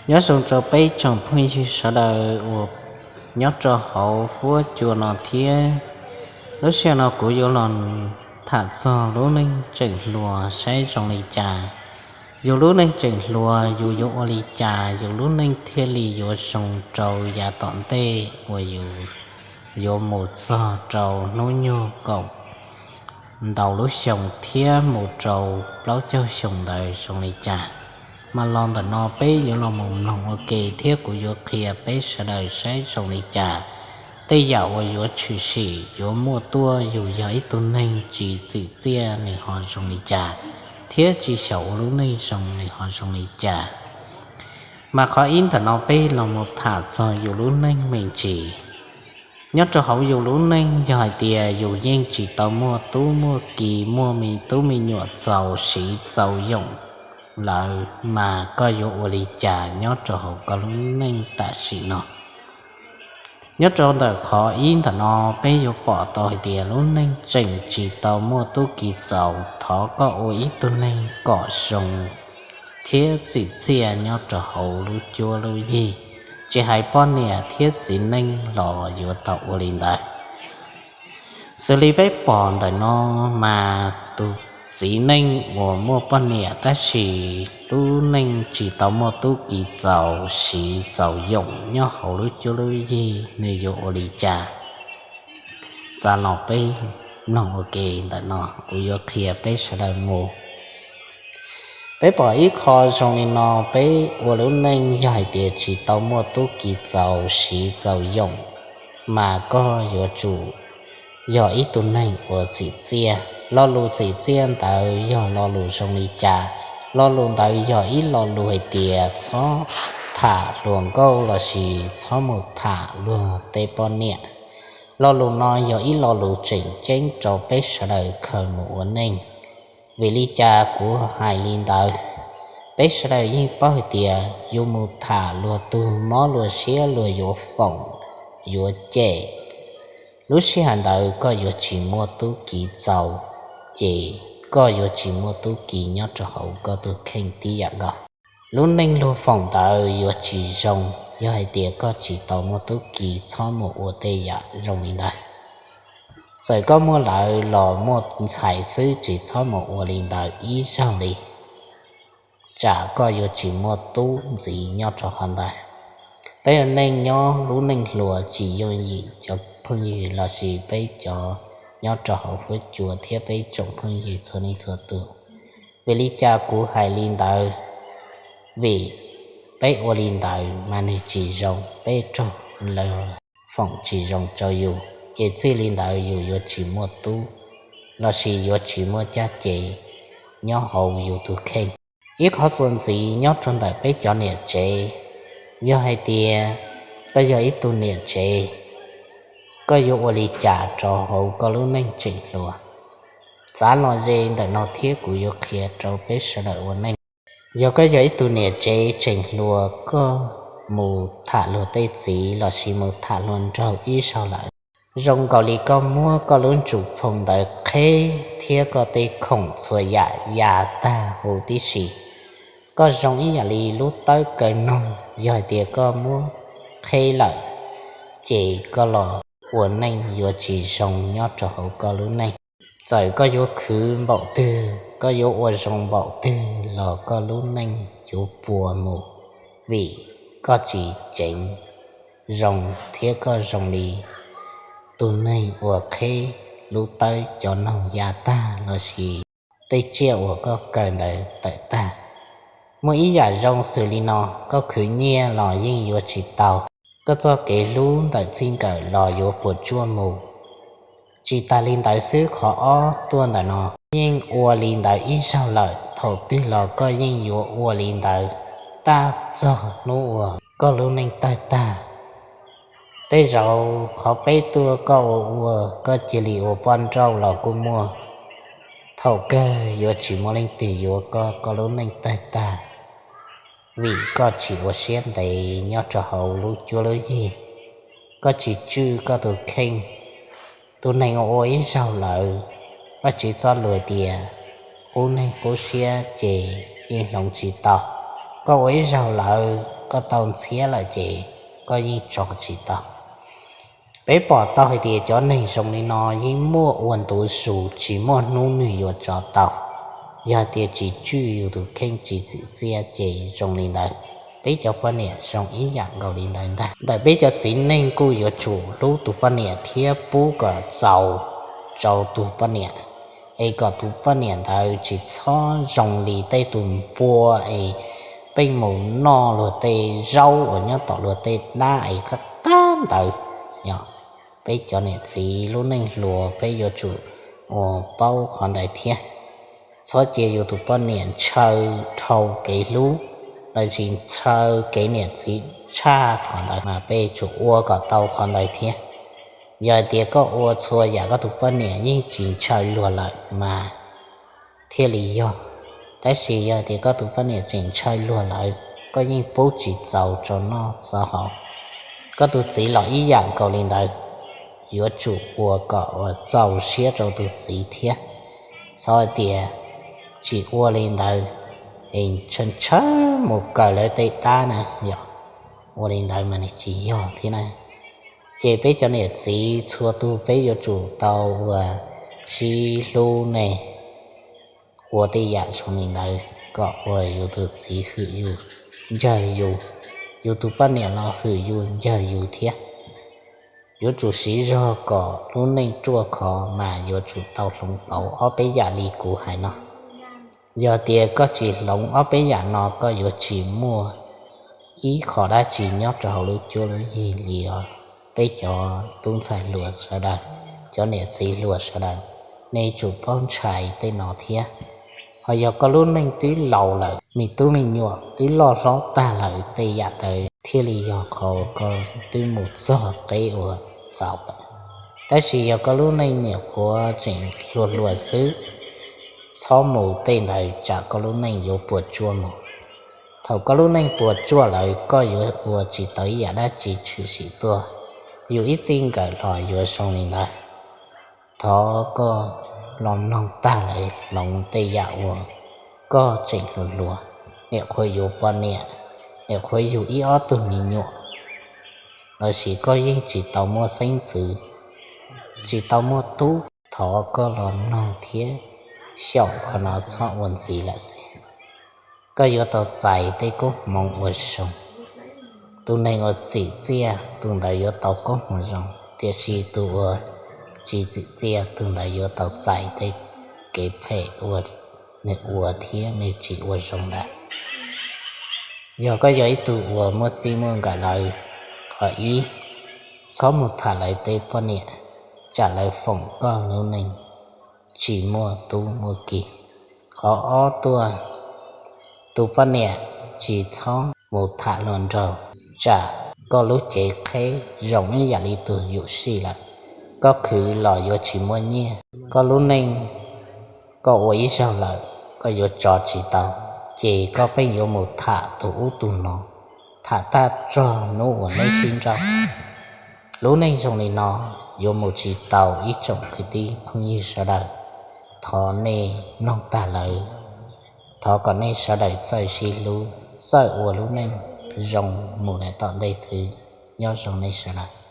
Nyob zoo rau peb tsoom phooj ywg sawv daws uas nyob rau hauv huab cua no thiab. Lub sij hawm no kuv yuav los tham txog lub neej tseem hluas saib zoo li cas. Yus lub neej tseem hluas yus yuav ua li cas yus lub neej thiaj li yuav zoo rau yav tom ntej uas yus yuav mus txog rau hnub nyoog kaum ntau lub xyoo thiab mus rau plaub caug xyoo ntawd zoo li cas. Mas los ntawm no peb yuav los mus mloog ua ke thiab kuv yuav qhia peb sawv daws saib zoo li cas. Tej yam uas yuav tshwm sim yuav muaj tuaj yus yog ib tug neeg tsis txim txiaj nws ho zoo li cas, thiab tsis xyaum ua lub neej zoo nws ho zoo li cas. Mas qhov ib ntawm no peb los mus tham txog yus lub neej me ntsis. Nyob rau hauv yus lub neej yog hais tias yus yeej tsis tau muaj tub muaj ki, muaj me tub me nyuam txaus siv txaus yoom lawm, mas koj yuav ua li cas nyob rau hauv koj lub neej tam sim no? Nyob rau ntawm qhov ib ntawm no peb yuav pom tau hais tias lub neej tseem tsis tau muaj tub ki txaus, thov koj ua ib tug neeg kom zoo thiab txim txiaj nyob rau hauv lub cuab lub yig. Tsis hais poj niam thiab txiv neej los yuav tau ua li ntawd. Xws li peb pom ntawm no, mas tus txiv neej uas muaj poj niam tab sis lub neej tsis tau muaj tub ki txaus siv txaus yoom nyob hauv lub cuab lub yig, nws yuav ua li cas? Txav los peb mloog ua ke ntawm no, kuv yuav qhia peb sawv daws mus. Peb pom ib qho zoo li no, peb ua lub neej yog hais tias tsis tau muaj tub ki txaus siv txaus yoom, mas koj yuav tsum yog ib tug neeg uas txim txiaj. Lo lus txim txiaj ntawd yog lo lus zoo li cas? Lo lus ntawd yog ib lo lus hais tias txhob tham hluas nkauj lossis txhob mus tham luag tej poj niam. Lo lus no yog ib lo lus tseem ceeb rau peb sawv daws khaws mus ua neej. Vim li cas kuv hais li ntawd? Peb sawv daws yeej paub hais tias yus mus tham luag tug mob luag siab luag yuav foom, yuav cem. Lub sij hawm ntawd koj yuav tsis muaj tub ki txaus, ces koj yuav tsis muaj tub ki nyob rau hauv koj tus kheej tib yam nkaus. Lub neej luag foom ntawd yuav tsis zoo yog hais tias koj tsis tau muaj tub ki, txhob mus ua tej yam zoo li ntawd. Txawm koj muaj lawv los muaj ntxhais xwb, tsis txhob mus ua li ntawd ib zaug li, tsam koj yuav tsis muaj tub ntxiv nyob rau qhov ntawd. Peb ua neej nyob lub neej hluas tsis yooj yim cov phooj ywg lossis peb cov nyob rau hauv huab cua thiab peb tsoom phooj ywg txhua leej txhua tus. Vim li cas kuv hais li ntawd? Vim peb ua li ntawd mas nws tsis zoo, peb raug lawv foom tsis zoo rau yus, ces txij li ntawd yus yuav tsis muaj tub lossis yuav tsis muaj caj ces nyob hauv yus tus kheej. Ib qhov txuas ntxiv nyob rau ntawm peb cov niam tsev, yog hais tias koj yog ib tug niam tsev, koj yuav ua li cas rau hauv koj lub neej tseem hluas? Txav los ze ntawm no thiab kuv yuav qhia rau peb sawv daws ua neej. Yog koj yog ib tug niam tsev tseem hluas, koj mus tham luag tej txiv lossis mus tham luag nraug ib zaug lawm, zoo nkaus li koj muab koj lub ntsum phoo ntawd qheb thiab koj tej khoom txhua yam ya tag huv tib si. Koj zoo ib yam li lub tawb kaw noog, yog hais tias koj muab qheb lawm, ces koj los ua neej yuav tsis zoo nyob rau hauv koj lub neej. Txawm koj yuav khwv npaum twg, koj yuav ua zoo npaum twg los koj lub neej yuav puas mus, vim koj tsis ceev zoo thiab koj zoo li tus neeg uas qheb lub tawb cov noog ya tag lossis tej tsiaj uas koj kaw ntawd tawm tag. Muaj ib yam zoo xws li no, koj khwv nyiaj los yeej yuav tsis tau, koj txoj kev hlub ntawm txij nkawm los yuav puas tsuaj mus. Tsis tas li ntawd xwb, qhov ob tuaj ntawm no, yeej ua li ntawd ib zaug lawm, thaum twg los koj yeej yuav ua li ntawd tab txog hnub uas koj lub neej tawg tag. Tej zaum qhov peb tuaj koj ua ua koj cia li ua poj nrauj los kuj muaj, thaum kawg yuav tsis muaj leej twg yuav koj, koj lub neej tawg tag, vim koj tsis ua siab ntev nyob rau hauv lub cuab lub yig, koj tsis tswj koj tus kheej. Tus neeg uas ua ib zaug lawm, Vajtswv txoj lus tias qub neeg qub siab ces yeej hloov tsis tau. Koj ua ib zaug lawm, koj tau ntxhiab lawm ces koj yeej tso tsis tau. Peb pom tau hais tias cov neeg zoo li no yeej muaj ua ntu zus tsis muaj hnub nws yuav tso tau. Yog tias tsis tswj yus tus kheej tsis txim txiaj ces zoo li ntawd. Peb cov poj niam zoo ib yam nkaus li ntawd ntag. Ntawm peb cov txiv neej kuj yuav tsum hlub tus poj niam thiab pub kom txaus rau tus poj niam, es kom tus poj niam ntawd tsis txhob zoo li tej tus npua es pheej mus noj luag tej zaub uas nyob tom luag tej dab es qab qab ntawd. Yog peb cov niam txiv lub neej hluas peb yuav tsum ua paub qhov ntawd thiab. Txhob cia yus tus poj niam ntshaw dhau kev hlub, los sis ntshaw kev niam txiv tshaj qhov ntawd mas peb tsum ua kom tau qhov ntawd thiab. Yog tias koj ua txhua yam koj tus poj niam yeej tsis ntshaw luag lawm mas thiaj li yog. Tab sis yog tias koj tus poj niam tseem ntshaw luag lawm, koj yeej pub tsis txaus rau noj txaus haus. Koj tus txiv los ib yam nkaus li ntawd, yuav tsum ua kom uas txaus siab rau tus txiv thiab. Txhob tias tsis ua li ntawd es ntshaw ntshaw mus kawm lawv tej dab na, yog ua li ntawd mas nws tsis yog thiab na. Ces peb cov niam txiv txhua tus peb yuav tsum tau uas sib hlub ne, ua tej yam zoo li ntawd kom uas yus tus txiv hwm yus, ncawg yus, yus tus poj niam los hwm yus ncawg yus thiab. Yuav tsum siv zog kom lub neej ruaj khov mas yuav tsum tau hloov pauv ob peb yam li kuv hais no. Yog tias koj tsis hloov ob peb yam no koj yuav tsis muaj ib qho dab tsi nyob rau hauv lub cuab lub yig li os. Peb cov tub ntxhais hluas sawv daws, cov niam txiv hluas sawv daws, nej tsum paub ntshai tej no thiab. Ho yog koj lub neej twb laus lawm, me tub me nyuam twb loj hlob tag lawm, tej yam ntawd thiaj li yog qhov koj twb mus txog qeb uas txaus lawm. Tab sis yog koj lub neej nyuam qhuav tseem hluas hluas xwb, txhob mus tej ntawd tsam koj lub neej yuav puas tsuaj mus. Thaum koj lub neej puas tsuaj lawm koj yuav ua tsis tau ib yam dab tsi tshwm sim tuaj, yus ib txij nkawm los yuav zoo li ntawd. Thov koj los mloog tag lawm hloov tej yam uas koj tseem hluas hluas, nyuam qhuav yuav poj niam, nyuam qhuav yug ib ob tug me nyuam, los sis koj yeej tsis tau muaj xeeb ntxwv, tsis tau muaj tub. Thov koj los mloog thiab xyaum qhov no txhob ua ntxiv lawm xwb. Koj yuav tau txais tej koob hmoov uas zoo. Tus neeg uas txim txiaj tus ntawd yuav tau koob hmoov zoo, tiam sis tus uas tsis txim txiaj tus ntawd yuav tau txais tej kev phem uas nws ua thiab nws tsis ua zoo ntawd. Yog koj yog ib tug uas muaj txij muaj nkawm lawm, qhov ib, txhob mus tham lawv tej poj niam, tsam lawv foom koj lub neej tsis muaj tub muaj ki. Qhov ob tuaj, tus poj niam tsis txhob mus tham hluas nraug, tsam koj lub cev qheb zoo ib yam li tus yuam sij lawm, koj khwv los yuav tsis muaj nyiaj. Koj lub neej koj ua ib zaug lawm koj yuav tso tsis tau, ces koj pheej yuav mus tham tus ub tus no, tham tag rog hnub uas neb sib nrauj. Lub neej zoo li no yuav mus tsis tau ib tsoom kwv tij phooj ywg sawv daws. Thov nej mloog tag lawm, thov kom nej sawv daws txawj sib hlub, txawj ua lub neej zoo mus lawm tom ntej xwb. Nyob zoo nej sawv daws.